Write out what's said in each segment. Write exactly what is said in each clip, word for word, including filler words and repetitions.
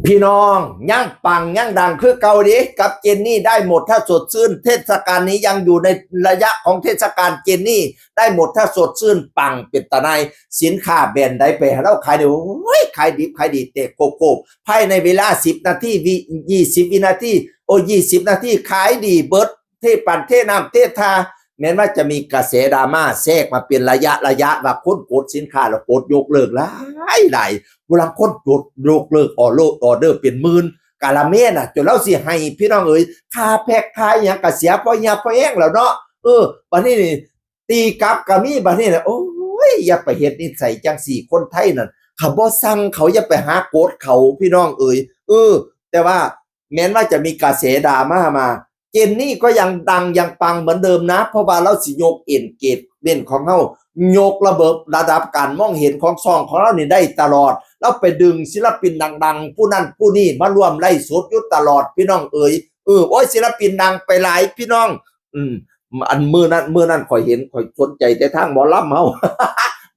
พี่น้อง ยังปังยังดังคือเก่าเด้ กับเจนนี่ได้หมดถ้าสดชื่น เทศกาลนี้ยังอยู่ในระยะของเทศกาล เจนนี่ได้หมดถ้าสดชื่น ปังเป็นตาหน่าย สินค้าแบรนด์ใดไปหาลาวขายเด้ โอ้ย ขายดิบขายดีเตะโกบๆ ภายในเวลาสิบนาที วิ ยี่สิบวินาที โอ้ ยี่สิบนาที ขายดีเบิด เทปันเทน้ำเททา แม้นว่าจะมีกระแสดราม่าแทรกมาเป็นระยะระยะ ว่าคนกดสินค้าแล้วกดยกเลิกหลายหลาย ผู้ลางคนกดยกเลิกออเดอร์ ออเดอร์เป็นหมื่น กะละแม่น่ะ จนลาวสิไห้ พี่น้องเอ๋ย ค่าแพ็คค่าอิหยังกะเสียพอเหี่ยพอแฮงแล้วเนาะ เออ บัดนี้นี่ ตีกลับกะมี บัดนี้น่ะ โอ้ย อย่าไปเฮ็ดนิสัยจังซี้ คนไทยนั่น คันบ่สั่งเขาอย่าไปหากดเขา พี่น้องเอ๋ย เออ แต่ว่าแม้นว่าจะมีกระแสดราม่ามา เจนนี่ก็ยังดังยังปังเหมือนเดิมนะ เพราะว่าลาวสิยก เอนเกจเมนต์ ของเฮา ยกระเบิดระดับการมองเห็นของช่องของลาวนี่ได้ตลอด ลาวไปดึงศิลปินดังๆ ผู้นั้นผู้นี้มาร่วมไลฟ์สดอยู่ตลอด พี่น้องเอ๋ย เออ โอ้ย ศิลปินดังไปหลาย พี่น้อง อืม อันมื้อนั้น มื้อนั้นข้อยเห็น ข้อยสนใจแต่ทางหมอลำเฮา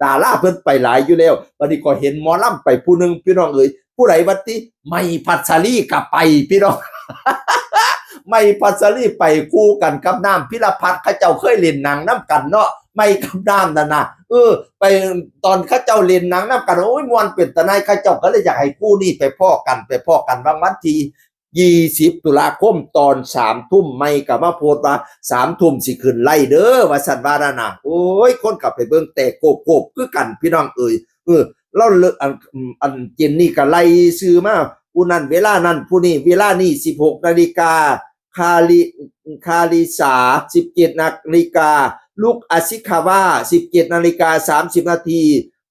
ดาราเพิ่นไปหลายอยู่แล้ว บัดนี้ข้อยเห็นหมอลำไปผู้หนึ่ง พี่น้องเอ๋ย ผู้ใดวะติ ใหม่พัชรีก็ไป พี่น้อง ใหม่พัชรีไปคู่กันกับน้ำพิรพัฒน์ เขาเจ้าเคยเล่นหนังนำกันเนาะ ใหม่กับน้ำนั่นน่ะ เออ ไปตอนเขาเจ้าเล่นหนังนำกัน โอ้ย ม่วนเป็นตาหน่าย เขาเจ้าก็เลยอยากให้คู่นี้ไปพ้อกัน ไปพ้อกัน วัน วันที่ ยี่สิบตุลาคมตอนสามทุ่ม ใหม่ก็มาโพสต์ว่า สามทุ่มสิขึ้นไลฟ์เด้อ ว่าซั่นว่านั่นน่ะ โอ้ย คนก็ไปเบิ่งแตกโกบๆ คือกัน พี่น้องเอ๋ย เออ ลาวเลิก อัน อันเจนนี่ก็ไล่ชื่อมา ผู้นั้นเวลานั้น ผู้นี้เวลานี้ สิบหกนาฬิกา คาริ คาริสา สิบเจ็ดนาฬิกา ลุกอาซิคาวา สิบเจ็ดนาฬิกา สามสิบนาที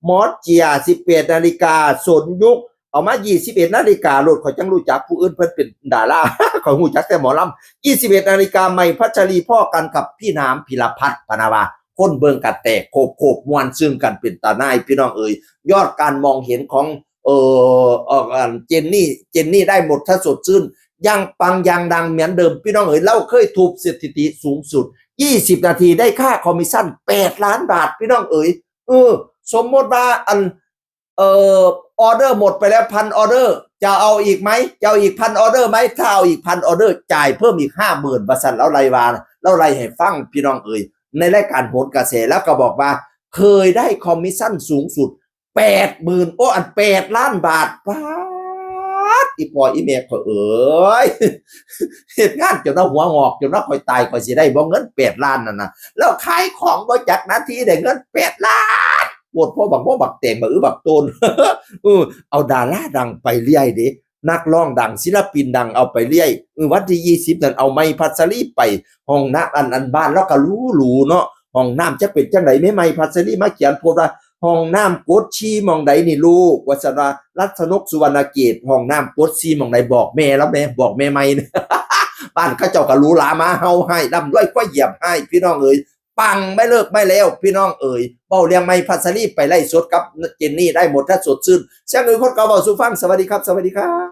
มอสเจีย สิบแปดนาฬิกา สนยุค เอามา ยี่สิบเอ็ดนาฬิกาโลด ข้อยจังรู้จัก ผู้อื่นเพิ่นเป็นดารา ข้อยรู้จักแต่หมอลำ ยี่สิบเอ็ดนาฬิกา ใหม่พัชรีพ้อกันกับพี่น้ำพิรพัฒน์ พะนะว่า คนเบิ่งกันแตกโคบๆ ม่วนซื่นกันเป็นตาหน่าย พี่น้องเอ๋ย ยอดการมองเห็นของ เอ่อ เอ่อ อันเจนนี่ เจนนี่ได้หมดถ้าสดชื่น ยังปังยังดังเหมือนเดิม พี่น้องเอ๋ย ลาวเคยทุบสถิติสูงสุด ยี่สิบนาทีได้ค่าคอมมิชชั่น แปดล้านบาท พี่น้องเอ๋ย เออ สมมติว่าอัน เอ่อ ออเดอร์หมดไปแล้ว พันออเดอร์ จะเอาอีกไหม จะเอาอีกพันออเดอร์ไหม ถ้าเอาอีกพันออเดอร์ จ่ายเพิ่มอีกห้าหมื่น ว่าซั่น ลาวไล่ว่า ลาวไล่ให้ฟัง พี่น้องเอ๋ย ในรายการโหนกระแส ลาวก็บอกว่า เคยได้คอมมิชชั่นสูงสุด แปดหมื่น โอ้ อัน แปดล้านบาท ป๊าด อีพ่ออีแม่ข้อยเอ๋ย เฮ็ดงานจนว่าหัวงอก จนว่าข้อยตาย ข้อยสิได้บ่เงิน แปดล้านนั่นน่ะ ลาวขายของบ่จักนาทีได้เงิน แปดล้าน โพดพ่อบักบ่บักแตง บักอื้อบักโตน เออ เอาดาราดังไปเรื่อยเด้ นักร้องดัง ศิลปินดังเอาไปเรื่อย เออ วันที่ยี่สิบนั่นเอาใหม่พัชรีไป ห้องน้ำ อัน อันบ้านลาวก็หรูๆ เนาะ ห้องน้ำจักเป็นจังได๋ แม่ใหม่พัชรีมาเขียนโพสต์ว่า ห้องน้ำกดฉี่หม่องใดนี่ลูก ว่าซั่นว่า รัชนก สุวรรณเกต ห้องน้ำกดฉี่หม่องใด บอกแม่ลาวแหน่ บอกแม่ใหม่ บ้านเขาเจ้าก็หรูหรามาเฮาให้ ร่ำรวยกว่าเหยียบให้ พี่น้องเอ๋ย ปังไม่เลิกไม่แล้ว พี่น้องเอ๋ย เว้าเรื่องใหม่พัชรีไปไลฟ์สดกับเจนนี่ได้หมดถ้าสดชื่น เสียงอื่นคนเก่าเว้าสู่ฟัง สวัสดีครับ สวัสดีครับ